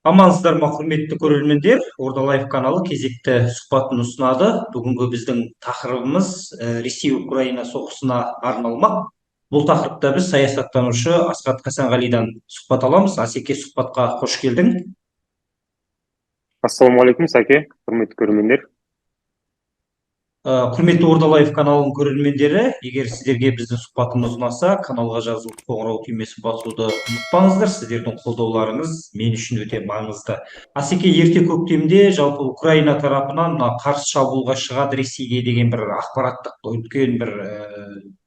Амансыздар ма, құрметті көрермендер? Орда Лайф каналы кезекті сұхбатын ұсынады. Бүгінгі біздің тақырыбымыз Ресей Украина соғысына арналмақ. Бұл тақырыпта біз саясаттанушы Асхат Хасанғалидан сұхбат аламыз. Асеке, сұхбатқа қош келдің. Ассалаумағалейкум, Сәке, құрметті көрермендер. Құрметті Орда Лайф каналының көрермендері, егер сіздерге біздің сұхбатымыз ұнаса, каналға жазылып, қоңырау түймесін басуды ұмытпаңыздар. Сіздердің қолдауларыңыз мен үшін өте маңызды. Асеке, ерте көктемде жалпы Украина тарапынан мына қарсы шабуылға шығады Ресейге деген бір ақпараттық үлкен бір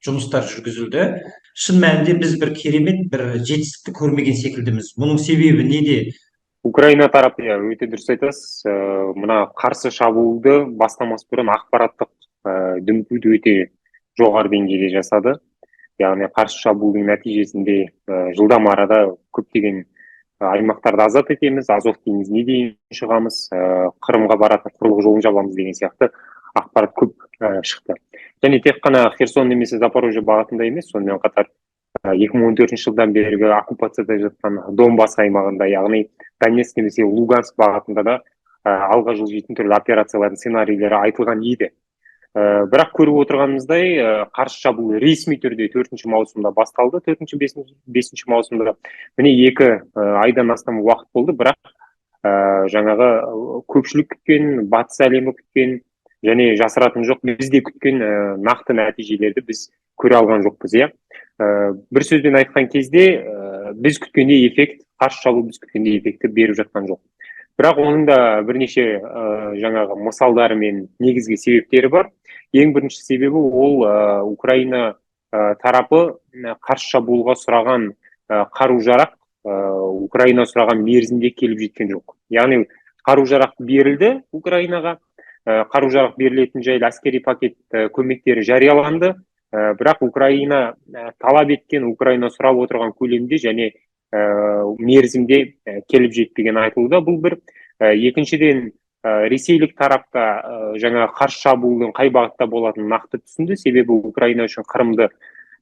жұмыстар жүргізілді. Шын мәнінде біз бір керемет бір жетістікті көрмеген секілдіміз. Мұның себебі неде? Украина тарапы, иә, өте дұрыс айтасыз. Мына қарсы шабуылды бастамас бұрын ақпараттық дүмпуді өте жоғары деңгейде жасады. Яғни қарсы шабуылдың нәтижесінде жылдам арада көптеген аймақтарды азат етеміз, Азов теңізіне дейін шығамыз, Қырымға баратын құрлық жолын жабамыз деген сияқты ақпарат көп шықты. Және тек қана Херсон немесе Запорожье бағытында емес, сонымен қатар 2014 жылдан бергі оккупацияда жатқан Донбасс аймағында, яғни Донецк немесе Луганск бағытында да алға жылжитын түрлі операциялардың сценарийлері айтылған еді. Бірақ көріп отырғанымыздай, қарсы шабуыл ресми түрде 4 маусымда басталды, 4-, 5 маусымда. Міне, 2 айдан астам уақыт болды, бірақ жаңағы көпшілік күткен, батыс әлемі күткен және жасыратын жоқ, біз де күткен нақты нәтижелерді біз көре алған жоқпыз, иә. Бір сөзбен айтқан кезде, біз күткендей эффект, қарсы шабуыл біз күткендей эффектті беріп жатқан жоқ. Бірақ оның да бірнеше жаңағы мысалдары мен негізгі себептері бар. Ең бірінші себебі ол Украина тарапы қарсы шабуылға сұраған қару жарақ Украина сұраған мерзімде келіп жеткен жоқ. Яғни қару жарақ берілді Украинаға, қару жарақ берілетін жайлы әскери пакет көмектері жарияланды, бірақ Украина талап еткен, Украина сұрап отырған көлемде және мерзімде келіп жетпегені айтылуда. Бұл бір. Екіншіден, ресейлік тарапта жаңағы қарсы шабуылдың қай бағытта болатынын нақты түсінді. Себебі Украина үшін Қырымды,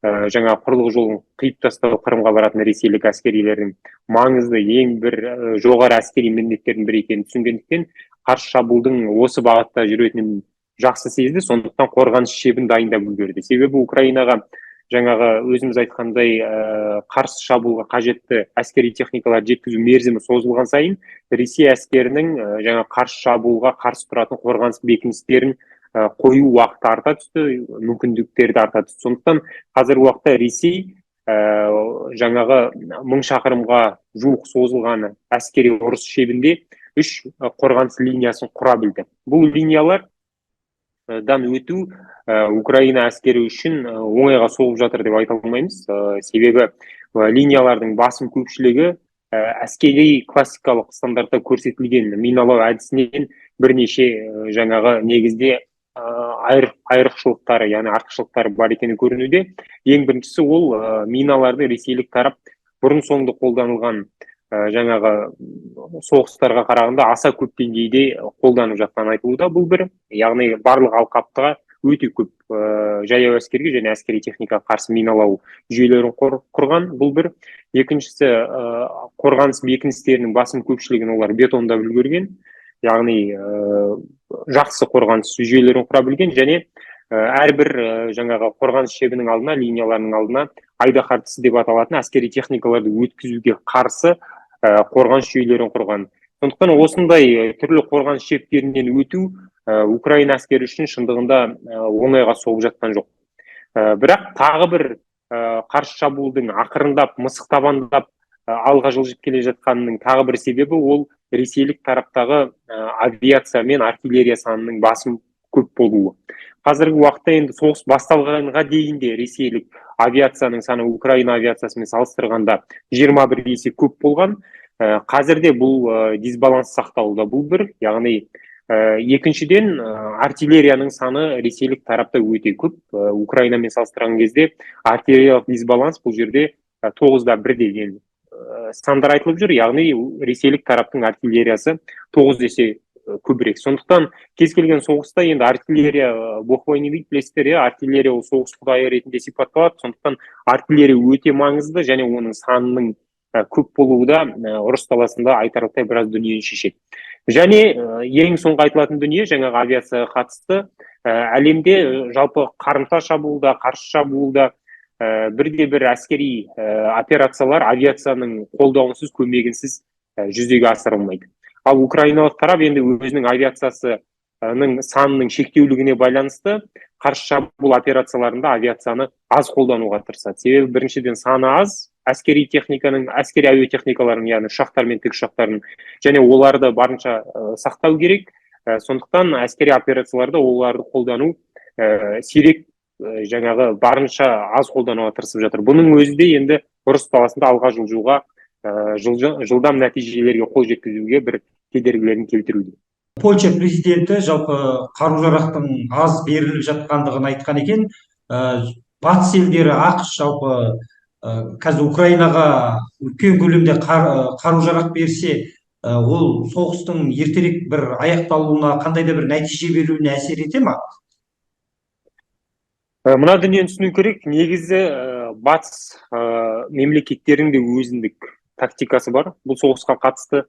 жаңағы құрлық жолын қиып тастау Қырымға баратын ресейлік әскерилердің маңызды ең бір жоғары әскери міндеттердің бірі екенін түсінгендіктен, қарсы шабуылдың осы бағытта жүретінін жақсы сезді. Сондықтан қорғаныс шебін дайындап үлгерді. Себебі Украинаға жаңағы өзіміз айтқандай, қарсы шабуылға қажетті әскери техникалар жеткізу мерзімі созылған сайын, Ресей әскерінің жаңа қарсы шабуылға қарсы тұратын қорғаныс бекіністерін қою уақыты арта түсті, мүмкіндіктері де арта түсті. Сондықтан қазіргі уақытта Ресей жаңағы 1000 шақырымға жуық созылған әскери ұрыс шебінде үш қорғаныс линиясын құра білді. Бұл линиялардан өту Украина әскері үшін оңайға соғып жатыр деп айта алмаймыз. Себебі линиялардың басым көпшілігі әскери классикалық стандартта көрсетілген миналау әдісінен бірнеше жаңағы негізде айрықшылықтары, яғни артықшылықтары бар екені көрінуде. Ең біріншісі ол миналарды ресейлік тарап бұрын соңды қолданылған жаңағы соғыстарға қарағанда аса көп деңгейде қолданып жатқаны айтылуда. Бұл бір, яғни барлық алқаптыға өте көп жаяу әскерге және әскери техникаға қарсы миналау жүйелерін құрған. Бұл бір. Екіншісі, қорғаныс бекіністерінің басым көпшілігін олар бетондап үлгерген, яғни жақсы қорғаныс жүйелерін құра білген және әрбір жаңағы қорғаныс шебінің алдына, линияларының алдына айдаһар тісі деп аталатын әскери техникаларды өткізуге қарсы қорғаныс жүйелерін құрған. Сондықтан осындай түрлі қорғаныс шептерінен өту Украина әскері үшін шындығында оңайға соғып жатқан жоқ. Бірақ тағы бір қарсы шабуылдың ақырындап, мысық табандап алға жылжып келе жатқанының тағы бір себебі ол ресейлік тараптағы авиация мен артиллерия санының басым көп болуы. Қазіргі уақытта енді соғыс басталғанға дейін де ресейлік авиацияның саны Украина авиациясымен салыстырғанда 21 есе көп болған. Қазірде бұл дисбаланс сақталуда. Бұл бір, яғни екіншіден, артиллерияның саны ресейлік тарапта өте көп. Украинамен салыстырған кезде артиллериялық дисбаланс бұл жерде 9,1 деген сандар айтылып жүр, яғни ресейлік тараптың артиллериясы 9 есе көбірек. Сондықтан кез келген соғыста енді артиллерия бог войны дейді, білесіздер, иә, артиллерия ол соғыс құдайы ретінде сипатталады. Сондықтан артиллерия өте маңызды және оның санының көп болуы да ұрыс даласында айтарлықтай біраз дүниені шешеді. Және ең соңғы айтылатын дүние жаңағы авиацияға қатысты. Әлемде жалпы қарымта шабуылда, қарсы шабуылда бірде бір әскери операциялар авиацияның қолдауынсыз, көмегінсіз жүзеге асырылмайды. Ал украиналық тарап енді өзінің авиациясының санының шектеулігіне байланысты қарсы шабуыл операцияларында авиацияны аз қолдануға тырысады. Себебі біріншіден саны аз әскери техниканың, әскери әуе техникаларының, яғни ұшақтар мен тікұшақтардың, және оларды барынша сақтау керек. Сондықтан әскери операцияларда оларды қолдану сирек, жаңағы барынша аз қолдануға тырысып жатыр. Бұның өзі де енді ұрыс даласында алға жылжуға, жылдам нәтижелерге қол жеткізуге бір кедергілерін келтіруде. Польша президенті жалпы қару-жарақтың аз беріліп жатқандығын айтқан екен. Батыс елдері, АҚШ жалпы қазір Украинаға үлкен көлемде қару-жарақ берсе, ол соғыстың ертерек бір аяқталуына, қандай да бір нәтиже беруіне әсер ете ма? Мына дүниені түсіну керек. Негізі батыс мемлекеттерінің де өзіндік тактикасы бар бұл соғысқа қатысты.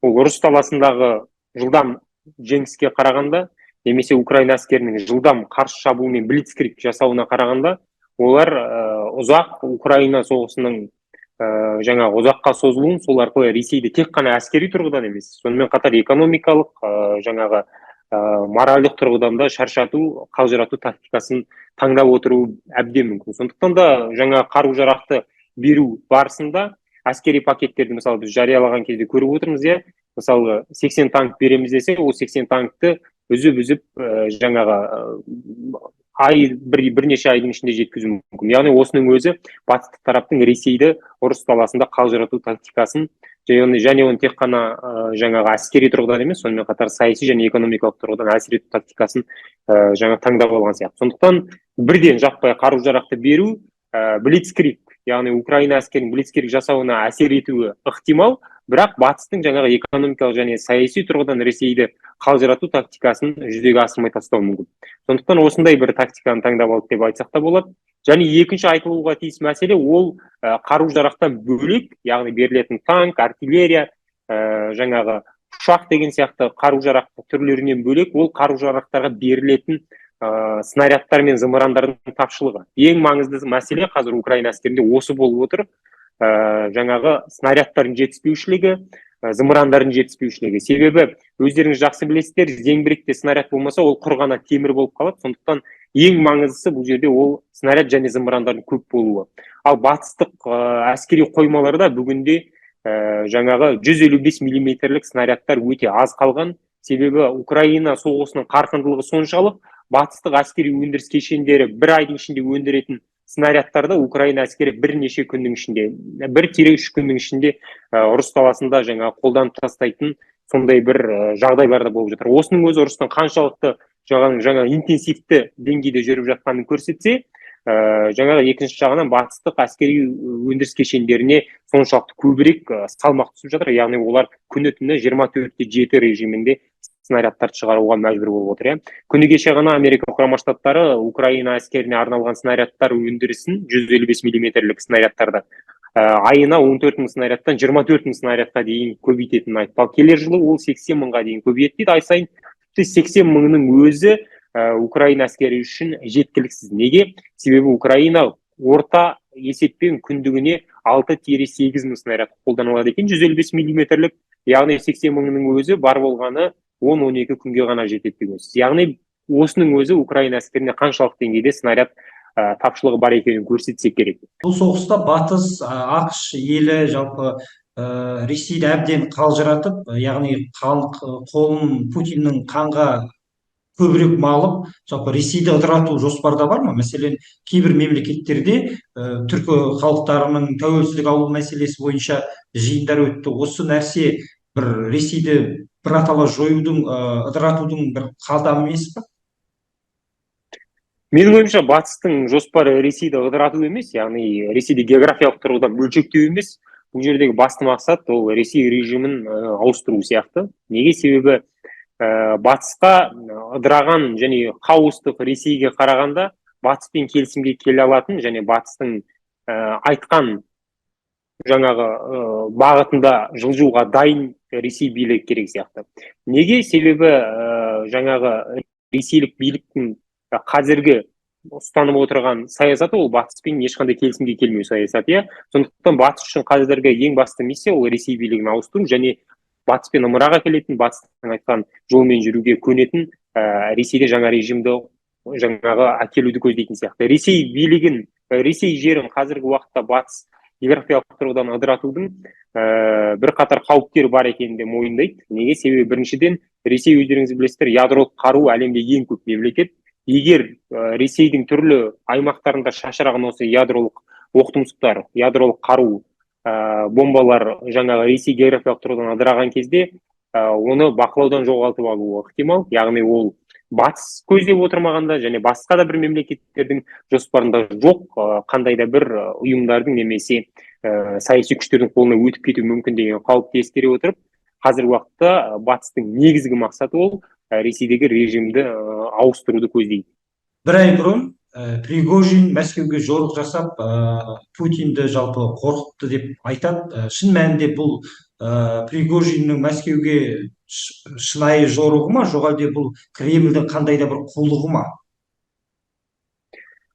Ол ұрыс даласындағы жылдам жеңіске қарағанда немесе Украина әскерінің жылдам қарсы шабуыл мен блицкриг жасауына қарағанда, олар ұзақ Украина соғысының жаңағы ұзаққа созылуын, сол арқылы Ресейді тек қана әскери тұрғыдан емес, сонымен қатар экономикалық, жаңағы моральдық тұрғыдан да шаршату, қалжырату тактикасын таңдап отыруы әбден мүмкін. Сондықтан да жаңа қару жарақты беру барысында әскери пакеттерді, мысалы, біз жариялаған кезде көріп отырмыз, иә, мысалы, 80 танк береміз десе, ол 80 танкті үзіп-үзіп жаңағы ай бірнеше айдың ішінде жеткізу мүмкін. Яғни осының өзі батыстық тараптың Ресейді ұрыс даласында қалжырату тактикасын және оны тек қана жаңағы әскери тұрғыдан емес, сонымен қатар саяси және экономикалық тұрғыдан әсер ету тактикасын жаңа таңдап алған сияқты. Сондықтан бірден жаппай қару жарақты беру блицкриг, яғни Украина әскерінің блицкриг жасауына әсер етуі ықтимал, бірақ батыстың жаңағы экономикалық және саяси тұрғыдан Ресейді қалжырату тактикасын жүзеге асырмай тастауы мүмкін. Сондықтан осындай бір тактиканы таңдап алды деп айтсақ та болады. Және екінші айтылуға тиіс мәселе ол қару жарақтан бөлек, яғни берілетін танк, артиллерия, жаңағы ұшақ деген сияқты қару жарақ түрлерінен бөлек, ол қару жарақтарға берілетін снарядтар мен зымырандардың тапшылығы. Ең маңызды мәселе қазір Украина әскерінде осы болып отыр. Жаңағы снарядтардың жетіспеушілігі, зымырандардың жетіспеушілігі. Себебі өздеріңіз жақсы білесіздер, зеңбіректе снаряд болмаса, ол құр ғана темір болып қалады. Сондықтан ең маңыздысы бұл жерде ол снаряд және зымырандардың көп болуы. Ал батыстық әскери қоймаларда бүгінде жаңағы 155 миллиметрлік снарядтар өте аз қалған. Себебі Украина соғысының қарқындылығы соншалық, батыстық әскери өндіріс кешендері бір айдың ішінде өндіретін снарядтарды Украина әскері бірнеше күннің ішінде, 1-3 күннің ішінде ұрыс даласында жаңа қолданып тастайтын сондай бір жағдайлар да болып жатыр. Осының өзі ұрыстың қаншалықты жаңа интенсивті деңгейде жүріп жатқанын көрсетсе, жаңағы екінші жағынан батыстық әскери өндіріс кешендеріне соншалықты көбірек салмақ түсіп жатыр. Яғни олар күні түні 24/7 режимінде снарядтарды шығаруға мәжбүр болып отыр. Иә, күні кеше ғана Америка Құрама Штаттары Украина әскеріне арналған снарядтар өндірісін, 155 миллиметрлік снарядтарды айына 14 мың снарядтан 24 мың снарядқа дейін көбейтетінін айтты. Ал келер жылы ол 80 мыңға дейін көбейеді дейді ай сайын. Тіпті 80 мыңның өзі Украина әскері үшін жеткіліксіз. Неге? Себебі Украина орта есеппен күндігіне 6-8 мың снаряд қолданылады екен 155 миллиметрлік, яғни 80 мыңның өзі бар болғаны 10-12 күнге ғана жетеді деген сөз. Яғни осының өзі Украина әскеріне қаншалық деңгейде снаряд тапшылығы бар екенін көрсетсе керек. Бұл соғыста Батыс, АҚШ елі жалпы Ресейді әбден қалжыратып, яғни қолын Путиннің қанға көбірек малып, жалпы Ресейді ыдырату жоспарда бар ма? Мәселен, кейбір мемлекеттерде түркі халықтарының тәуелсіздік алу мәселесі бойынша жиындар өтті. Осы нәрсе бір Ресейді біратала жоюдың, ыдыратудың бір қадамы емес пе? Менің ойымша, Батыстың жоспары Ресейді ыдырату емес, яғни Ресейді географиялық тұрғыдан бөлшектеу емес. Бұл жердегі басты мақсат ол Ресей режимін ауыстыру сияқты. Неге? Себебі Батысқа ыдыраған және хаостық Ресейге қарағанда Батыспен келісімге келе алатын және Батыстың айтқан жаңағы бағытында жылжуға дайын Ресей билігі керек сияқты. Неге? Себебі жаңағы ресейлік биліктің қазіргі ұстанып отырған саясаты ол батыспен ешқандай келісімге келмеу саясаты, иә. Сондықтан батыс үшін қазіргі ең басты миссия ол Ресей билігін ауыстыру және батыспен ымыраға келетін, батыстың айтқан жолмен жүруге көнетін, Ресейде жаңа режимді жаңағы әкелуді көздейтін сияқты. Ресей билігін, Ресей жерін қазіргі уақытта батыс географиялық тұрғыдан ыдыратудың бірқатар қауіптері бар екенін де мойындайды. Неге? Себебі біріншіден, Ресей, өздеріңіз білесіздер, ядролық қару әлемде ең көп мемлекет. Егер Ресейдің түрлі аймақтарында шашыраған осы ядролық оқтұмсықтар, ядролық қару, бомбалар жаңағы Ресей географиялық тұрғыдан ыдыраған кезде, оны бақылаудан жоғалтып алуы ықтимал. Яғни ол батыс көздеп отырмағанда және басқа да бір мемлекеттердің жоспарында жоқ қандай да бір ұйымдардың немесе саяси күштердің қолына өтіп кетуі мүмкін деген қауіпті ескере отырып, қазіргі уақытта батыстың негізгі мақсаты ол Ресейдегі режимді ауыстыруды көздейді. Бір ай бұрын Пригожин Мәскеуге жорық жасап, Путинді жалпы қорқытты деп айтады. Шын мәнінде бұл Пригожиннің Мәскеуге шынайы жорығы ма, жоқ әлде бұл Кремльдің қандай да бір қулығы ма?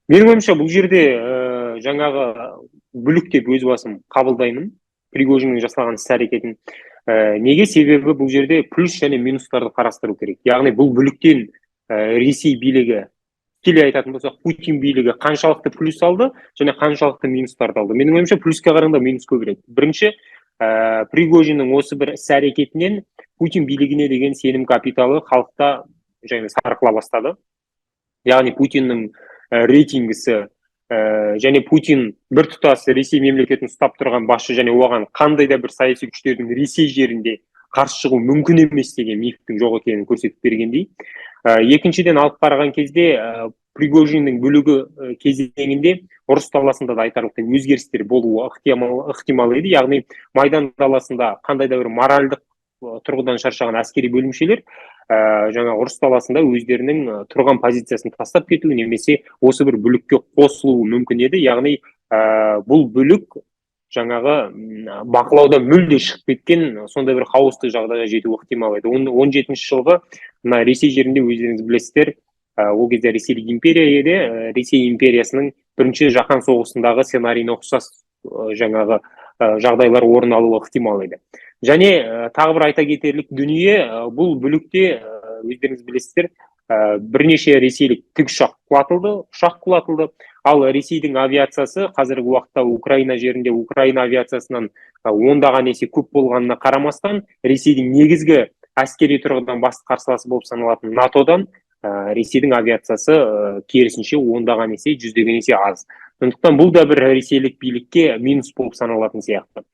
Менің ойымша, бұл жерде жаңағы бүлік деп өз басым қабылдаймын Пригожиннің жасаған іс әрекетін. Неге? Себебі бұл жерде плюс және минустарды қарастыру керек. Яғни бұл бүліктен Ресей билігі, тікелей айтатын болсақ, Путин билігі қаншалықты плюс алды және қаншалықты минустарды алды. Менің ойымша, плюске қарағанда минус көбірек. Бірінші, Пригожиннің осы бір іс әрекетінен Путин билігіне деген сенім капиталы халықта және сарқыла бастады. Яғни Путиннің рейтингісі және Путин біртұтас Ресей мемлекетін ұстап тұрған басшы және оған қандай да бір саяси күштердің Ресей жерінде қарсы шығу мүмкін емес деген мифтің жоқ екенін көрсетіп бергендей. Екіншіден алып қараған кезде, Пригожиннің бүлігі кезеңінде ұрыс даласында да айтарлықтай өзгерістер болуы ықтимал еді. Яғни майдан даласында қандай да бір моральдық тұрғыдан шаршаған әскери бөлімшелер жаңа ұрыс даласында өздерінің тұрған позициясын тастап кетуі немесе осы бір бүлікке қосылуы мүмкін еді. Яғни бұл бүлік жаңағы бақылаудан мүлде шығып кеткен сондай бір хаостық жағдайға жетуі ықтимал еді. 17-ші жылғы мына Ресей жерінде, өздеріңіз білесіздер, ол кезде Ресейлік империя еді, Ресей империясының бірінші жаһан соғысындағы сценарийіне ұқсас жаңағы жағдайлар орын алуы ықтимал еді. Және тағы бір айта кетерлік дүние, бұл бүлікте, өздеріңіз білесіздер, бірнеше ресейлік тікұшақ құлатылды, ұшақ құлатылды. Ал Ресейдің авиациясы қазіргі уақытта Украина жерінде Украина авиациясынан ондаған есе көп болғанына қарамастан, Ресейдің негізгі әскери тұрғыдан басты қарсыласы болып саналатын НАТО-дан Ресейдің авиациясы керісінше ондаған есе, жүздеген есе аз. Сондықтан бұл да бір ресейлік билікке минус болып саналатын сияқты.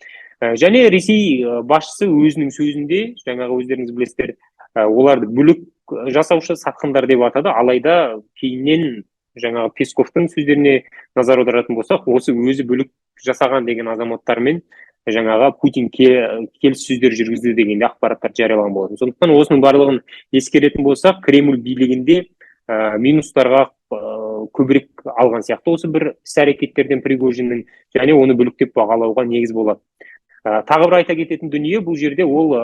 Және Ресей басшысы өзінің сөзінде, жаңағы өздеріңіз білесіздер, оларды бүлік жасаушы сатқындар деп атады. Алайда кейіннен жаңағы Песковтың сөздеріне назар аударатын болсақ, осы өзі бүлік жасаған деген азаматтармен жаңағы Путин келіссөздер жүргізді деген де ақпараттар жарияланған болатын. Сондықтан осының барлығын ескеретін болсақ, Кремль билігінде минустарға көбірек алған сияқты осы бір іс әрекеттерден Пригожиннің, және оны бүлік деп бағалауға негіз болады. Тағы бір айта кететін дүние, бұл жерде ол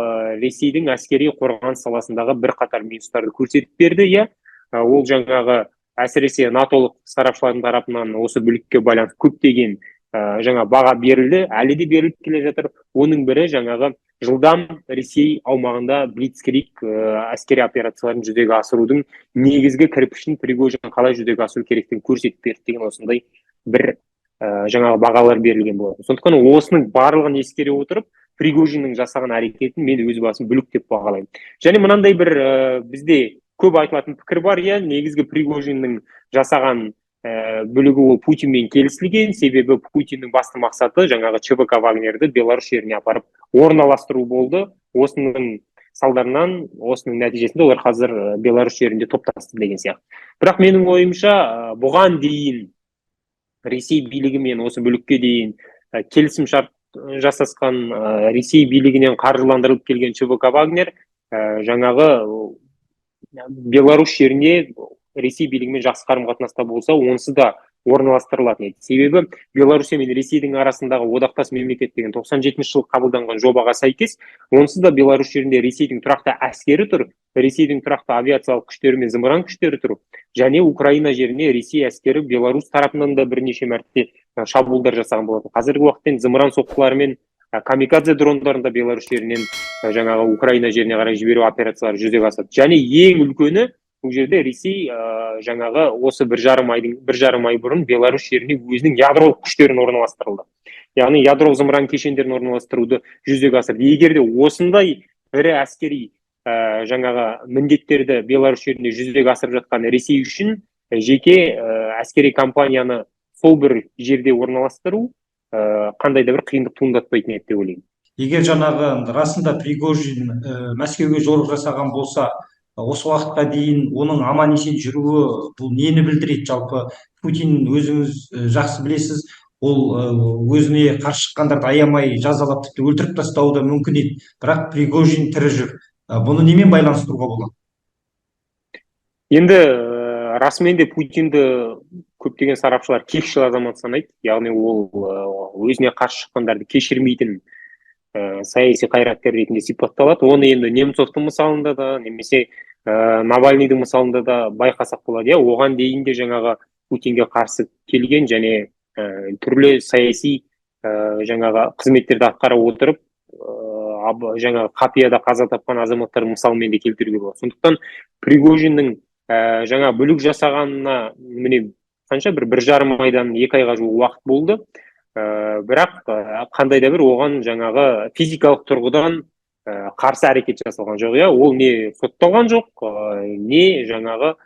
Ресейдің әскери қорғаныс саласындағы бірқатар минустарды көрсетіп берді, иә. Ол жаңағы әсіресе натолық сарапшылардың тарапынан осы бүлікке байланысты көптеген жаңа баға берілді, әлі де беріліп келе жатыр. Оның бірі жаңағы жылдам Ресей аумағында блицкриг әскери операцияларын жүзеге асырудың негізгі кірпішін Пригожин қалай жүзеге асыру керектігін көрсетіп берді деген осындай бір жаңағы бағалар берілген болатын. Сондықтан осының барлығын ескере отырып, Пригожиннің жасаған әрекетін мен өз басым бүлік деп бағалаймын. Және мынандай бір бізде көп айтылатын пікір бар, иә, негізгі Пригожиннің жасаған бүлігі ол Путинмен келісілген, себебі Путиннің басты мақсаты жаңағы ЧВК Вагнерді Беларусь жеріне апарып орналастыру болды. Осының салдарынан, осының нәтижесінде олар қазір Беларусь жерінде топтасты деген сияқты. Бірақ менің ойымша, бұған дейін Ресей билігімен осы бүлікке дейін келісімшарт жасасқан, Ресей билігінен қаржыландырылып келген ЧВК Вагнер жаңағы Беларусь жеріне Ресей билігімен жақсы қарым қатынаста болса, онсыз да орналастырылатын еді. Себебі Белоруссия мен Ресейдің арасындағы одақтас мемлекет деген 97 жылы қабылданған жобаға сәйкес, онсыз да Беларусь жерінде Ресейдің тұрақты әскері тұр, Ресейдің тұрақты авиациялық күштері мен зымыран күштері тұр, және Украина жеріне Ресей әскері Беларусь тарапынан да бірнеше мәрте шабуылдар жасаған болатын. Қазіргі уақытта енді зымыран соққыларымен, камикадзе дрондарын да Беларусь жерінен жаңағы Украина жеріне қарай жіберу операциялары жүзеге асады. Және ең үлкені бұл жерде Ресей жаңағы осы 1,5 ай бұрын Беларусь жеріне өзінің ядролық күштерін орналастырылды. Яғни ядролық зымыран кешендерін орналастыруды жүзеге асырды. Егер де осындай ірі әскери жаңағы міндеттерді Беларусь жерінде жүзеге асырып жатқан Ресей үшін жеке әскери компанияны сол бір жерде орналастыру қандай да бір қиындық туындатпайтын еді деп ойлаймын. Егер жаңағы расында Пригожин Мәскеуге жорық жасаған болса, осы уақытқа дейін оның аман есен жүруі бұл нені білдіреді? Жалпы Путин, өзіңіз жақсы білесіз, ол өзіне қарсы шыққандарды аямай жазалап, тіпті өлтіріп тастауы да мүмкін еді, бірақ Пригожин тірі жүр. Бұны немен байланыстыруға болады? Енді расымен де Путинді көптеген сарапшылар кекшіл азамат санайды, яғни ол өзіне қарсы шыққандарды кешірмейтін саяси қайраткер ретінде сипатталады. Оны енді Немцовтың мысалында да немесе Навальныйдың мысалында да байқасақ болады, иә. Оған дейін де жаңағы Путинге қарсы келген және түрлі саяси жаңағы қызметтерді атқара отырып, жаңағы қапияда қаза тапқан азаматтардың мысалымен де келтіруге болады. Сондықтан Пригожиннің жаңа бүлік жасағанына міне қанша 1,5 айдан 2 айға жуық уақыт болды, бірақ қандай да бір оған жаңағы физикалық тұрғыдан қарсы әрекет жасалған жоқ, иә. Ол не сотталған жоқ, не жаңағы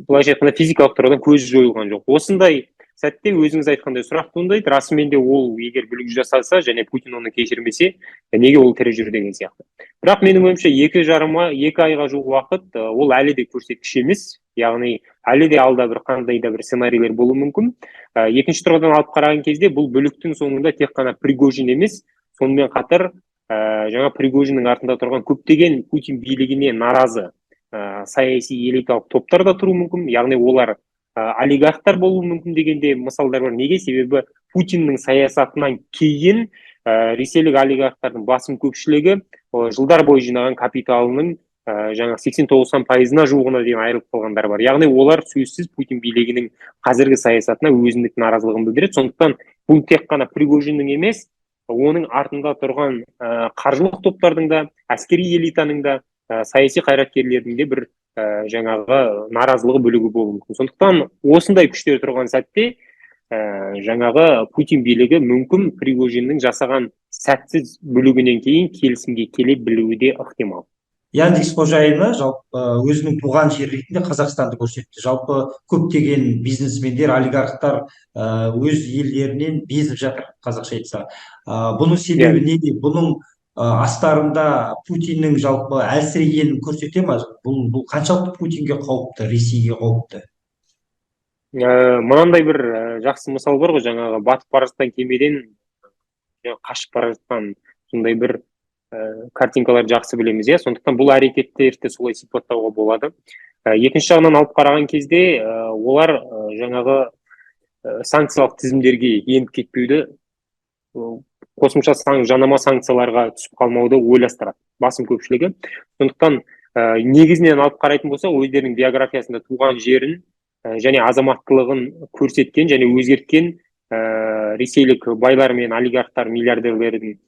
былайша айтқанда физикалық тұрғыдан көзі жойылған жоқ. Осындай сәтте өзіңіз айтқандай сұрақ туындайды: расымен де ол егер бүлік жасаса және Путин оны кешірмесе, неге ол тірі жүр деген сияқты. Бірақ менің ойымша, 2,5 айға жуық уақыт ол әлі де көрсеткіш емес, яғни әлі де алда бір қандай да бір сценарийлер болуы мүмкін. Екінші тұрғыдан алып қараған кезде, бұл бүліктің соңында тек қана Пригожин емес, сонымен қатар жаңа Пригожиннің артында тұрған көптеген Путин билігіне наразы саяси элиталық топтар да тұруы мүмкін, яғни олар олигархтар болуы мүмкін дегенде мысалдар бар. Неге? Себебі Путиннің саясатынан кейін ресейлік олигархтардың басым көпшілігі жылдар бойы жинаған капиталының жаңағы 80-90%-ына жуығына дейін айырылып қалғандар бар. Яғни олар сөзсіз Путин билігінің қазіргі саясатына өзіндік наразылығын білдіреді. Сондықтан бұл тек қана Пригожиннің емес, оның артында тұрған қаржылық топтардың да, әскери элитаның да, саяси қайраткерлердің де бір жаңағы наразылығы бөлігі болуы мүмкін. Сондықтан осындай күштер тұрған сәтте жаңағы Путин билігі мүмкін Пригожиннің жасаған сәтсіз бүлігінен кейін келісімге келе білуі де ықтимал. Яндекс қожайыны жалпы өзінің туған жері ретінде Қазақстанды көрсетті. Жалпы көптеген бизнесмендер, олигархтар өз елдерінен безіп жатыр, қазақша айтса. Бұның себебі неде? Бұның астарында Путиннің жалпы әлсірегенін көрсете ма? Бұл қаншалықты Путинге қауіпті, Ресейге қауіпті? Мынандай бір жақсы мысал бар ғой: жаңағы батып бара жатқан кемеден қашып бара жатқан сондай бір картинкаларды жақсы білеміз, иә. Сондықтан бұл әрекеттерді солай сипаттауға болады. Екінші жағынан алып қараған кезде, олар жаңағы санкциялық тізімдерге еніп кетпеуді, қосымша жанама санкцияларға түсіп қалмауды ойластырады басым көпшілігі. Сондықтан негізінен алып қарайтын болсақ, өздерінің биографиясында туған жерін және азаматтылығын көрсеткен және өзгерткен ресейлік байлар мен олигархтар, миллиардерлердің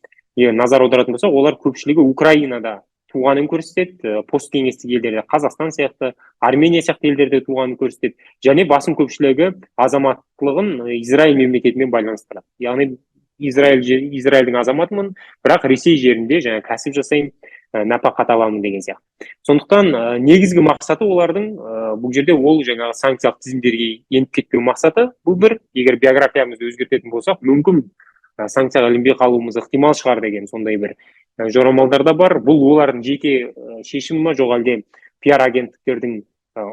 назар аударатын болсақ, олар көпшілігі Украинада туғанын көрсетеді, посткеңестік елдерде, Қазақстан сияқты, Армения сияқты елдерде туғанын көрсетеді және басым көпшілігі азаматтылығын Израиль мемлекетімен байланыстырады, яғни Израильдің азаматымын, бірақ Ресей жерінде жаңа кәсіп жасаймын, нәпақа табамын деген сияқты. Сондықтан негізгі мақсаты олардың бұл жерде ол жаңағы санкциялық тізімдерге еніп кетпеу мақсаты. Бұл бір, егер биографиямызды өзгертетін болсақ, мүмкін санкцияға ілінбей қалуымыз ықтимал шығар деген сондай бір жорамалдар да бар. Бұл олардың жеке шешімі ма, жоқ әлде пиар агенттіктердің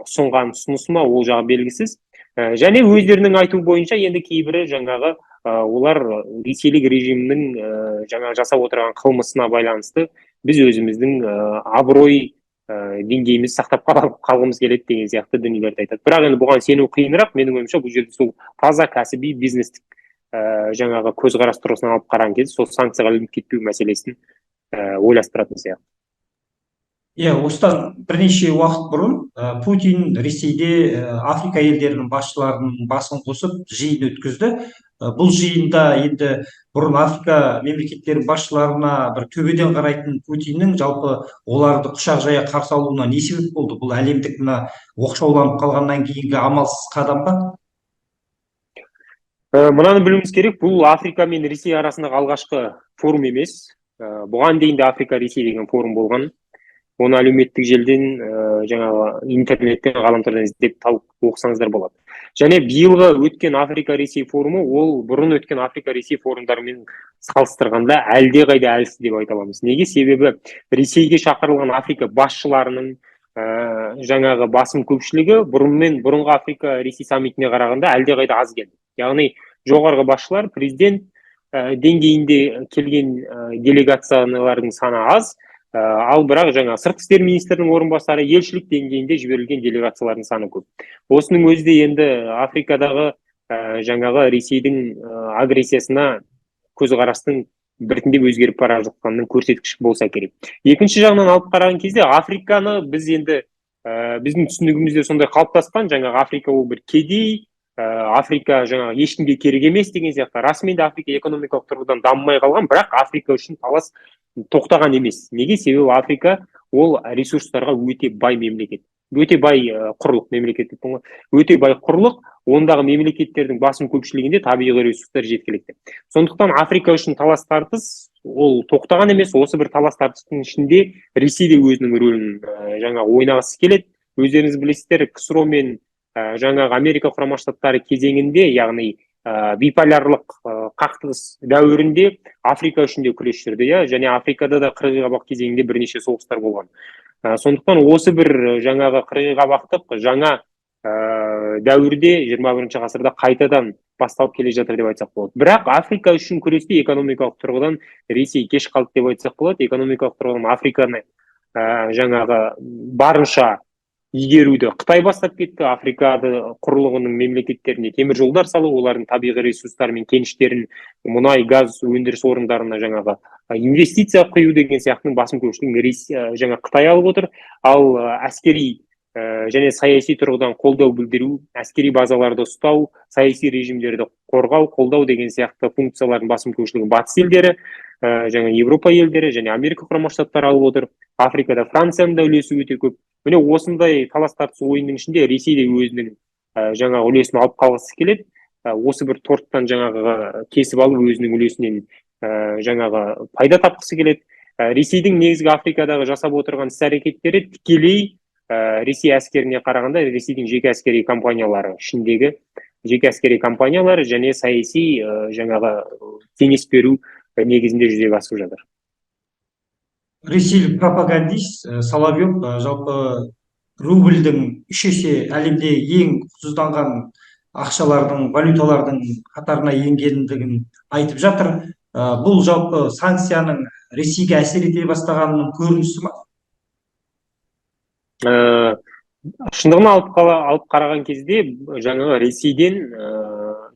ұсынған ұсынысы ма, ол жағы белгісіз. Және өздерінің айтуы бойынша, енді кейбірі жаңағы олар ресейлік режимнің жаңа жасап отырған қылмысына байланысты біз өзіміздің абырой деңгейімізді сақтап қалғымыз келеді деген сияқты дүниелерді айтады. Бірақ енді бұған сену қиынырақ. Менің ойымша, бұл жерде сол таза кәсіби, бизнестік жаңағы көзқарас тұрғысынан алып қараған кезде сол санкцияға ілініп кетпеу мәселесін ойластыратын сияқты. Иә, осыдан бірнеше уақыт бұрын Путин Ресейде Африка елдерінің басшыларының басын қосып жиын өткізді. Бұл жиында енді бұрын Африка мемлекеттерінің басшыларына бір төбеден қарайтын Путиннің жалпы оларды құшақ жая қарсы алуына не себеп болды? Бұл әлемдік мына оқшауланып қалғаннан кейінгі амалсыз қадам ба? Мынаны білуіміз керек: бұл Африка мен Ресей арасындағы алғашқы форум емес. Бұған дейін де Африка Ресей деген форум болған. Оны әлеуметтік желіден, жаңағы интернеттен, ғаламтордан іздеп тауып оқысаңыздар болады. Және биылғы өткен Африка Ресей форумы ол бұрын өткен Африка Ресей форумдарымен салыстырғанда әлдеқайда әлсіз деп айта аламыз. Неге? Себебі Ресейге шақырылған Африка басшыларының жаңағы басым көпшілігі бұрынғы Африка Ресей саммитіне қарағанда әлдеқайда аз келді. Яғни жоғарғы басшылар, президент деңгейінде келген делегациялардың саны аз, ал бірақ жаңа сыртқы істер министрінің орынбасары, елшілік деңгейінде жіберілген делегациялардың саны көп. Осының өзі де енді Африкадағы жаңағы Ресейдің агрессиясына көзқарастың біртіндеп өзгеріп бара жатқанының көрсеткіші болса керек. Екінші жағынан алып қараған кезде, Африканы біз енді біздің түсінігімізде сондай қалыптасқан: жаңағы Африка ол бір кедей, Африка жаңағы ешкімге керек емес деген сияқты. Расымен де, Африка экономикалық тұрғыдан дамымай қалған, бірақ Африка үшін талас тоқтаған емес. Неге? Себебі Африка ол ресурстарға өте бай мемлекет, өте бай құрлық, мемлекет деппін ғой, өте бай құрлық. Ондағы мемлекеттердің басым көпшілігінде табиғи ресурстар жеткілікті. Сондықтан Африка үшін талас тартыс ол тоқтаған емес. Осы бір талас тартыстың ішінде Ресей де өзінің рөлін жаңағы ойнағысы келеді. Өздеріңіз білесіздер, КСРО мен жаңағы Америка Құрама Штаттары кезеңінде, яғни биполярлық қақтығыс дәуірінде Африка үшін де күрес жүрді, иә, және Африкада да қырғи қабақ кезеңінде бірнеше соғыстар болған. Сондықтан осы бір жаңағы қырғи қабақтық жаңа дәуірде, 21 ғасырда қайтадан басталып келе жатыр деп айтсақ болады. Бірақ Африка үшін күресте экономикалық тұрғыдан Ресей кеш қалды деп айтсақ болады. Экономикалық тұрғыдан Африканы жаңағы барынша игеруді Қытай бастап кетті. Африка құрлығының мемлекеттеріне темір жолдар салу, олардың табиғи ресурстары мен кеніштерін, мұнай газ өндіріс орындарына жаңағы инвестиция құю деген сияқтының басым көпшілігін жаңа Қытай алып отыр. Ал әскери және саяси тұрғыдан қолдау білдіру, әскери базаларды ұстау, саяси режимдерді қорғау, қолдау деген сияқты функциялардың басым көпшілігін батыс елдері, жаңа Европа елдері және Америка Құрама Штаттары алып отыр. Африкада Францияның да үлесі өте көп. Міне, осындай талас тартыс ойынның ішінде Ресей де өзінің жаңағы үлесін алып қалғысы келеді. Осы бір торттан жаңағы кесіп алып, өзінің үлесінен жаңағы пайда тапқысы келеді. Ресейдің негізгі Африкадағы жасап отырған іс әрекеттері тікелей Ресей әскеріне қарағанда Ресейдің жеке әскери компаниялары ішіндегі жеке әскери компаниялар және саяси жаңағы кеңес беру негізінде жүзеге асып жатыр. Ресейлік пропагандист Соловьев жалпы рубльдің 3 есе әлемде ең құнсызданған ақшалардың, валюталардың қатарына енгендігін айтып жатыр. Бұл жалпы санкцияның Ресейге әсер ете бастағанының көрінісі ма? Шындығын алып қараған кезде, жаңағы Ресейден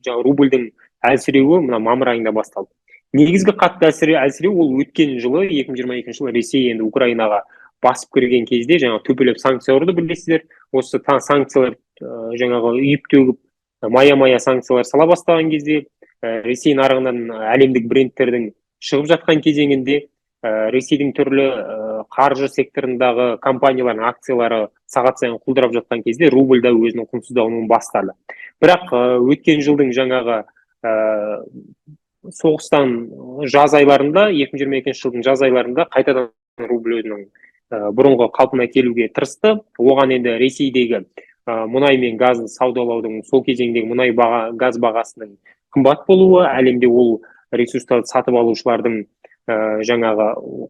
жаңағы рубльдің әлсіреуі мына мамыр айында басталды. Негізгі қатты әлсіреу ол өткен жылы, 2022 жылы, Ресей енді Украинаға басып кірген кезде жаңағы төпелеп санкция ұрды, білесіздер. Осы санкциялар жаңағы үйіп төгіп, мая мая санкциялар сала бастаған кезде, Ресей нарығынан әлемдік брендтердің шығып жатқан кезеңінде, Ресейдің түрлі қаржы секторындағы компаниялардың акциялары сағат сайын құлдырап жатқан кезде рубль да өзінің құнсыздануын бастады. Бірақ өткен жылдың жаңағы соғыстан жаз айларында, 2022 жылдың жаз айларында қайтадан рубль өзінің бұрынғы қалпына келуге тырысты. Оған енді Ресейдегі мұнай мен газды саудалаудың, сол кезеңдегі мұнай баға, газ бағасының қымбат болуы, әлемде ол ресурстарды сатып алушылардың жаңағы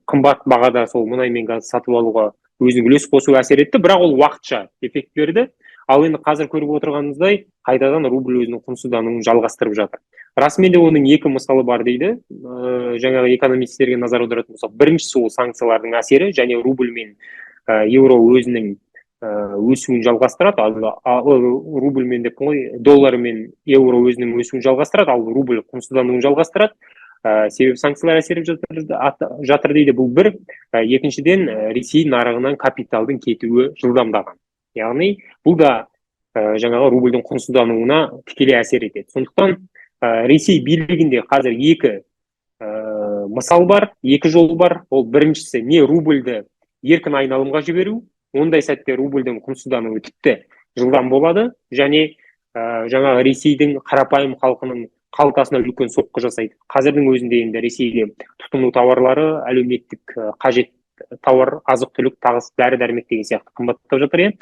қымбат бағада сол мұнай мен газды сатып алуға өзінің үлес қосуы әсер етті. Бірақ ол уақытша эффект берді. Ал енді қазір көріп отырғанымыздай, қайтадан рубль өзінің құнсыздануын жалғастырып жатыр. Расымен де оның екі мысалы бар дейді. Жаңағы экономистерге назар аударатын болсақ, біріншісі ол санкциялардың әсері және рубль мен Еуро өзінің өсуін жалғастырады, ал рубльмен деп қой, доллар мен еуро өзінің өсуін жалғастырады, ал рубль құнсыздануын жалғастырады. Себебі санкциялар әсер етіп жатыр дейді, бұл бір. Екіншіден, Ресей нарығынан капиталдың кетуі жылдамдаған. Яғни бұл да жаңағы рубльдің құнсыздануына тікелей әсер етеді. Сондықтан Ресей билігінде қазір екі мысал бар, екі жол бар. Ол біріншісі, не рубльді еркін айналымға жіберу, ондай сәтте рубльдің құнсыздануы тіпті жылдам болады және жаңағы Ресейдің қарапайым халқының қалтасына үлкен соққы жасайды. Қазірдің өзінде енді Ресейде тұтыну тауарлары, әлеуметтік қажет тауар, азық түлік, тағы дәрі дәрмек деген сияқты қымбаттап жатыр, иә.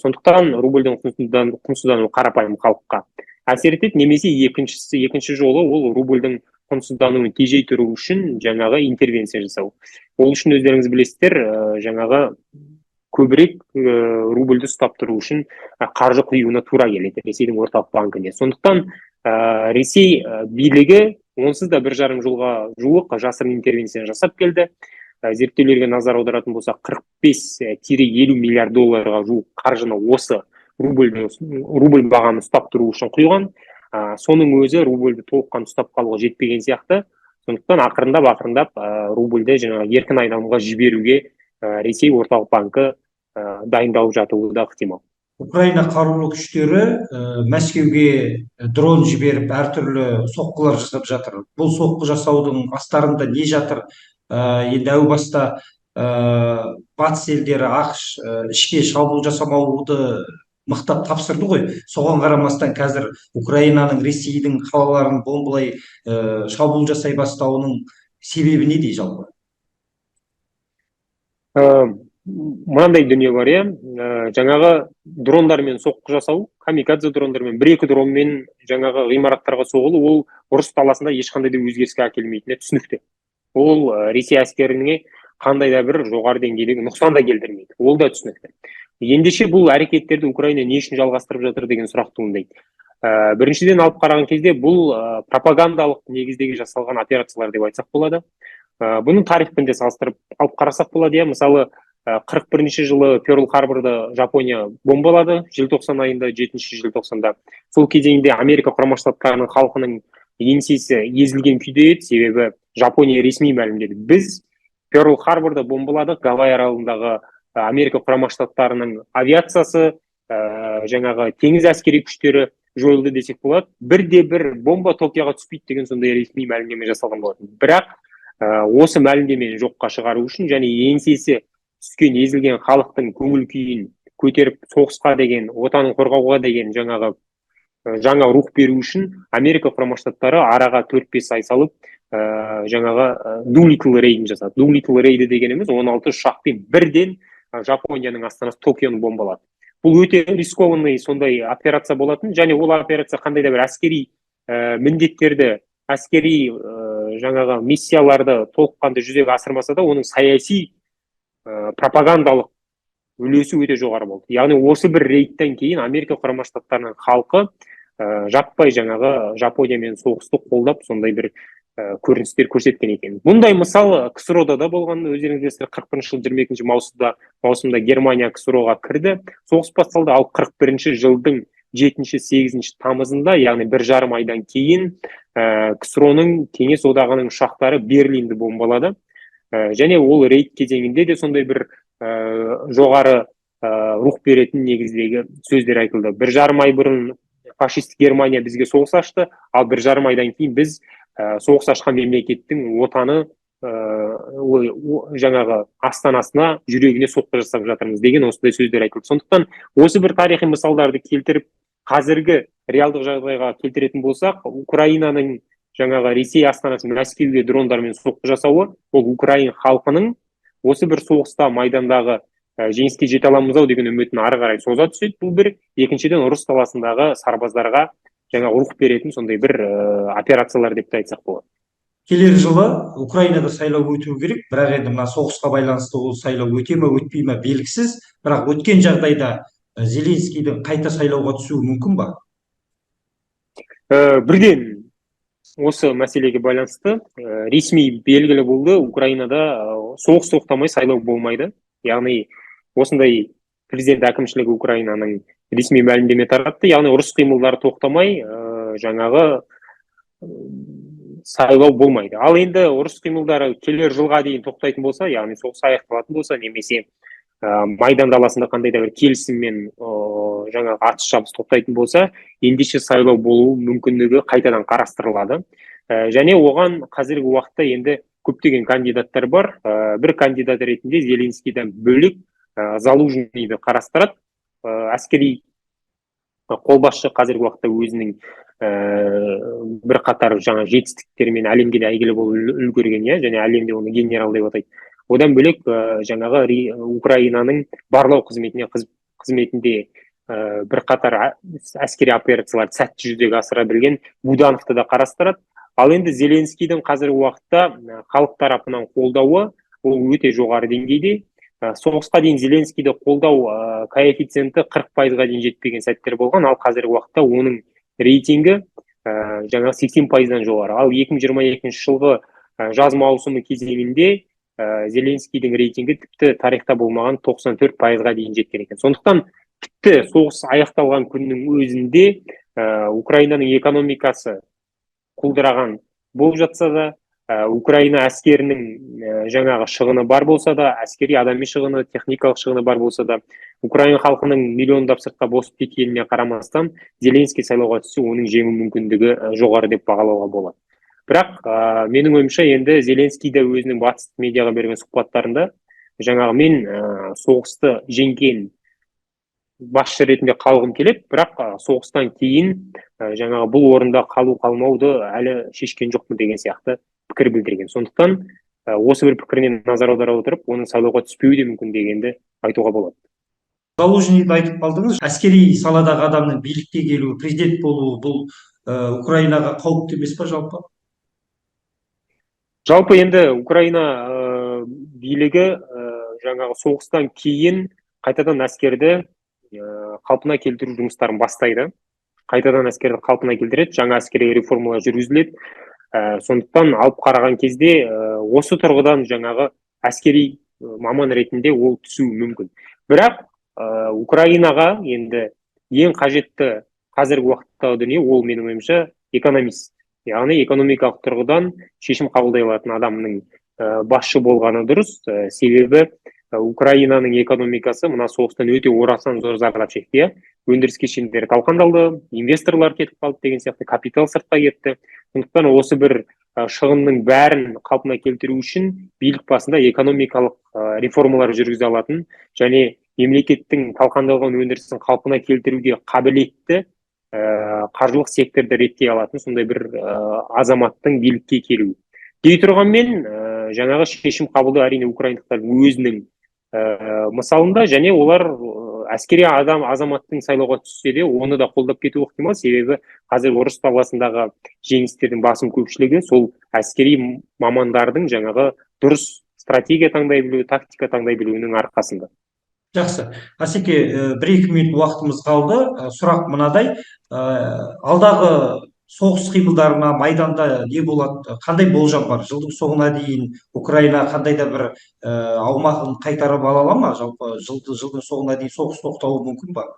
Сондықтан рубльдің құнсыздануы қарапайым халыққа әсер етеді. Немесе екіншісі, екінші жолы, ол рубльдің құнсыздануын тежей тұру үшін жаңағы интервенция жасау. Ол үшін, өздеріңіз білесіздер, жаңағы көбірек рубльді ұстап тұру үшін қаржы құюына тура келеді Ресейдің орталық банкіне. Сондықтан Ресей билігі онсыз да 1,5 жылға жуық жасырын интервенция жасап келді. Зерттеулерге назар аударатын болсақ, 45-50 миллиард долларға жуық қаржыны осы рубль бағамын ұстап тұру үшін құйған. Соның өзі рубльді толыққанды ұстап қалуға жетпеген сияқты. Сондықтан ақырындап ақырындап рубльді жаңағы еркін айналымға жіберуге Ресей орталық банкі дайындалып жатуы да ықтимал. Украина қарулы күштері Мәскеуге дрон жіберіп, әртүрлі соққылар жасап жатыр. Бұл соққы жасаудың астарында не жатыр? Енді әу баста батыс елдері, АҚШ ішке шабуыл жасамауды мықтап тапсырды ғой. Соған қарамастан қазір Украинаның Ресейдің қалаларын бомбалай, шабуыл жасай бастауының себебі неде жалпы? Мынандай дүние бар, иә. Жаңағы дрондармен соққы жасау, камикадзе дрондармен бір екі дронмен жаңағы ғимараттарға соғылу, ол ұрыс даласында ешқандай да өзгеріске әкелмейтіні түсінікті. Ол Ресей әскеріне қандай да бір жоғары деңгейдегі нұқсан да келтірмейді, ол да түсінікті. Ендеше бұл әрекеттерді Украина не үшін жалғастырып жатыр деген сұрақ туындайды. Біріншіден алып қараған кезде, бұл пропагандалық негіздегі жасалған операциялар деп айтсақ болады. Бұны тарихпен де салыстырып алып қарасақ болады, иә. Мысалы, 41-ші жылы Перл Харборды Жапония бомбалады желтоқсан айында, 7 желтоқсанда. Сол кезеңде Америка Құрама Штаттарының халқының еңсесі езілген күйде еді, себебі Жапония ресми мәлімдеді: біз Перл Харборды бомбаладық, Гавай аралындағы Америка Құрама Штаттарының авиациясы, жаңағы теңіз әскери күштері жойылды десек болады, бірде бір бомба Токиоға түспейді деген сондай ресми мәлімдеме жасалған болатын. Бірақ осы мәлімдемені жоққа шығару үшін және еңсесі түскен, езілген халықтың көңіл күйін көтеріп, соғысқа деген, отанын қорғауға деген жаңағы жаңа рух беру үшін Америка Құрама Штаттары араға 4-5 ай салып, жаңағы Дулитл рейдін жасады. Дулитл рейді дегеніміз 16 ұшақпен бірден Жапонияның астанасы Токионы бомбалады. Бұл өте рискованный сондай операция болатын және ол операция қандай да бір әскери міндеттерді, әскери жаңағы миссияларды толыққанды жүзеге асырмаса да, оның саяси, пропагандалық үлесі өте жоғары болды. Яғни осы бір рейдтен кейін Америка Құрама Штаттарының халқы жаппай жаңағы Жапониямен соғысты қолдап, сондай бір көріністер көрсеткен екен. Бұндай мысал КСРО-да да болған, өздеріңіз білесіздер. 41 жыл 22 маусымда Германия КСРО-ға кірді, соғыс басталды. Ал 41 жылдың 7-8 тамызында, яғни 1,5 айдан кейін, КСРО-ның, Кеңес Одағының ұшақтары Берлинді бомбалады. Және ол рейд кезеңінде де сондай бір жоғары рух беретін негіздегі сөздер айтылды: 1,5 ай бұрын фашистік Германия бізге соғыс ашты, ал 1,5 айдан кейін біз соғыс ашқан мемлекеттің отаны, жаңағы астанасына, жүрегіне соққы жасап жатырмыз деген осындай сөздер айтылды. Сондықтан осы бір тарихи мысалдарды келтіріп, қазіргі реалдық жағдайға келтіретін болсақ, Украинаның жаңағы Ресей астанасы Мәскеуге дрондармен соққы жасауы ол украин халқының осы бір соғыста, майдандағы жеңіске жете аламыз ау деген үмітін ары қарай соза түседі, бұл бір. Екіншіден, ұрыс даласындағы сарбаздарға жаңа рух беретін сондай бір операциялар деп те айтсақ болады. Келер жылы Украинада сайлау өтуі керек, бірақ енді мына соғысқа байланысты ол сайлау өте ме, өтпей ме, белгісіз. Бірақ өткен жағдайда Зеленскийдің қайта сайлауға түсуі мүмкін ба? Бірден осы мәселеге байланысты ресми белгілі болды: Украинада соғыс тоқтамай сайлау болмайды. Яғни осындай президент әкімшілігі Украинаның ресми мәлімдеме таратты. Яғни ұрыс қимылдары тоқтамай, жаңағы сайлау болмайды. Ал енді ұрыс қимылдары келер жылға дейін тоқтайтын болса, яғни соғыс аяқталатын болса, немесе майдан даласында қандай да бір келісіммен жаңағы атыс шабыс тоқтайтын болса, ендеше сайлау болу мүмкіндігі қайтадан қарастырылады. Және оған қазіргі уақытта енді көптеген кандидаттар бар. Бір кандидат ретінде Зеленскийден бөлек Залужныйды қарастырады. Әскери қолбасшы қазіргі уақытта өзінің бірқатар жаңа жетістіктерімен әлемге де әйгілі болып үлгерген, иә, және әлемде оны генерал деп атайды. Одан бөлек жаңағы Украинаның барлау қызметінде бірқатар әскери операцияларды сәтті жүзеге асыра білген Будановты да қарастырады. Ал енді Зеленскийдің қазіргі уақытта халық тарапынан қолдауы ол өте жоғары деңгейде. Соғысқа дейін Зеленскийді қолдау коэффициенті 40%-ға дейін жетпеген сәттер болған, ал қазіргі уақытта оның рейтингі жаңағы 80%-дан жоғары. Ал 2022 жылғы жаз маусымы кезеңінде Зеленскийдің рейтингі тіпті тарихта болмаған 94%-ға дейін жеткен екен. Сондықтан тіпті соғыс аяқталған күннің өзінде Украинаның экономикасы құлдыраған болып жатса да, Украина әскерінің жаңағы шығыны бар болса да, әскери адами шығыны, техникалық шығыны бар болса да, Украина халқының миллиондап сыртқа босып кеткеніне қарамастан, Зеленский сайлауға түссе, оның жеңу мүмкіндігі жоғары деп бағалауға болады. Бірақ менің ойымша, енді Зеленский де өзінің батыстық медиаға берген сұхбаттарында жаңағы мен соғысты жеңген басшы ретінде қалғым келеді, бірақ соғыстан кейін жаңағы бұл орында қалу қалмауды әлі шешкен жоқпын деген сияқты пікір білдірген. Сондықтан осы бір пікіріне назар аудара отырып, оның сайлауға түспеуі де мүмкін дегенді айтуға болады. Залужныйды айтып қалдыңыз. Әскери саладағы адамның билікке келуі, президент болуы бұл Украинаға қауіпті емес па жалпы? Жалпы енді Украина билігі жаңағы соғыстан кейін қайтадан әскерді қалпына келтіру жұмыстарын бастайды. Қайтадан әскерді қалпына келтіреді, жаңа әскери реформалар жүргізіледі. Сондықтан алып қараған кезде осы тұрғыдан жаңағы әскери маман ретінде ол түсуі мүмкін. Бірақ Украинаға енді ең қажетті қазіргі уақыттағы дүние ол, менің ойымша, экономист. Яғни экономикалық тұрғыдан шешім қабылдай алатын адамның басшы болғаны дұрыс. Себебі Украинаның экономикасы мына соғыстан өте орасан зор зардап шекті, иә. Өндіріс кешендері талқандалды, инвесторлар кетіп қалды деген сияқты, капитал сыртқа кетті. Сондықтан осы бір шығынның бәрін қалпына келтіру үшін билік басында экономикалық реформалар жүргізе алатын және мемлекеттің талқандалған өндірісін қалпына келтіруге қабілетті, қаржылық секторды реттей алатын сондай бір азаматтың билікке келуі. Дей тұрғанмен, жаңағы шешім қабылдау әрине украиндықтардың өзінің мысалында, және олар әскери адам азаматтың сайлауға түссе де, оны да қолдап кетуі ықтимал. Себебі қазір ұрыс даласындағы жеңістердің басым көпшілігі сол әскери мамандардың жаңағы дұрыс стратегия таңдай білуі, тактика таңдай білуінің арқасында. Жақсы, Асеке, 1-2 минут уақытымыз қалды. Сұрақ мынадай: алдағы соғыс қимылдарына майданда не болады, қандай болжам бар? Жылдың соңына дейін Украина қандай да бір аумағын қайтарып ала ала ма? Жалпы жылдың соңына дейін соғыс тоқтауы мүмкін ба?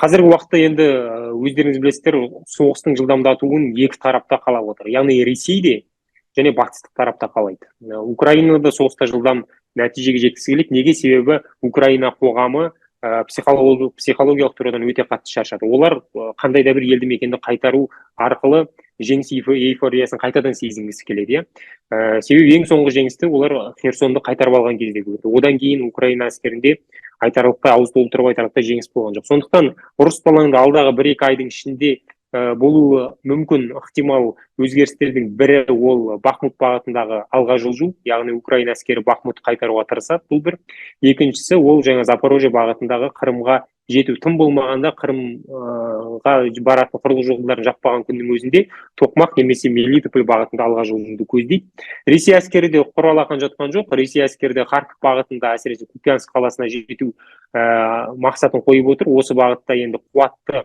Қазіргі уақытта енді өздеріңіз білесіздер, соғыстың жылдамдатуын екі тарап та қалап отыр, яғни Ресей де және батыстық тарап та қалайды. Украина да соғыста жылдам нәтижеге жеткісі келеді. Неге? Себебі Украина қоғамы психологиялық тұрғыдан өте қатты шаршады. Олар қандай да бір елді мекенді қайтару арқылы жеңіс эйфориясын қайтадан сезінгісі келеді, иә. Себебі ең соңғы жеңісті олар Херсонды қайтарып алған кезде көрді. Одан кейін Украина әскерінде айтарлықтай, ауыз толтырып айтарлықтай жеңіс болған жоқ. Сондықтан ұрыс алаңында алдағы 1-2 айдың ішінде болуы мүмкін ықтимал өзгерістердің бірі ол Бахмут бағытындағы алға жылжу, яғни Украина әскері Бахмутты қайтаруға тырысады, бұл бір. Екіншісі ол жаңа Запорожье бағытындағы Қырымға жету. Тым болмағанда Қырымға баратын құрылғы жолдарын жаппаған күннің өзінде Тоқмақ немесе Мелитополь бағытында алға жылжуды көздейді. Ресей әскері де құр алақан жатқан жоқ. Ресей әскері де Харьков бағытында, әсіресе Купянск қаласына жету мақсатын қойып отыр. Осы бағытта енді қуатты,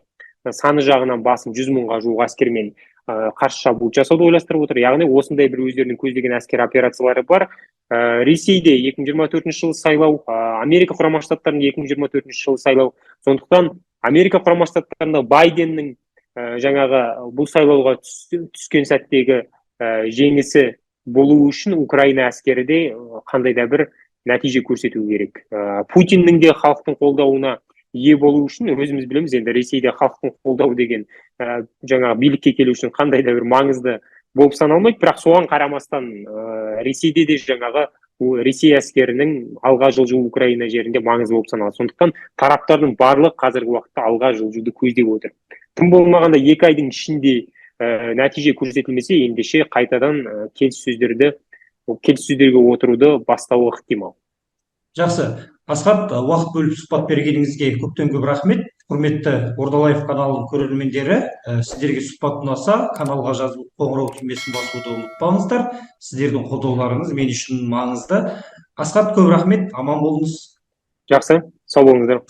саны жағынан басым 100 мыңға жуық әскермен Қарсы шабуыл жасауды ойластырып отыр. Яғни осындай бір өздерінің көздеген әскери операциялары бар. Ресейде 2024 жылы сайлау, Америка Құрама Штаттарында 2024 жылы сайлау. Сондықтан Америка Құрама Штаттарында Байденнің жаңағы бұл сайлауға түскен сәттегі жеңісі болу үшін Украина әскері де қандай да бір нәтиже көрсету керек. Путиннің де халықтың қолдауына ие болу үшін, өзіміз білеміз енді, Ресейде халықтың қолдауы деген жаңағы билікке келу үшін қандай да бір маңызды болып саналмайды, бірақ соған қарамастан Ресейде де жаңағы Ресей әскерінің алға жылжуы Украина жерінде маңызды болып саналады. Сондықтан тараптардың барлығы қазіргі уақытта алға жылжуды көздеп отыр. Тым болмағанда 2 айдың ішінде нәтиже көрсетілмесе, ендеше қайтадан келіссөздерге отыруды бастауы ықтимал. Жақсы, Асхат, уақыт бөліп сұхбат бергеніңізге көптен көп рахмет. Құрметті Ордалаев каналының көрермендері, сіздерге сұхбат ұнаса, каналға жазылып, қоңырау түймесін басуды ұмытпаңыздар. Сіздердің қолдауларыңыз мен үшін маңызды. Асхат, көп рахмет, аман болыңыз. Жақсы, сау болыңыздар.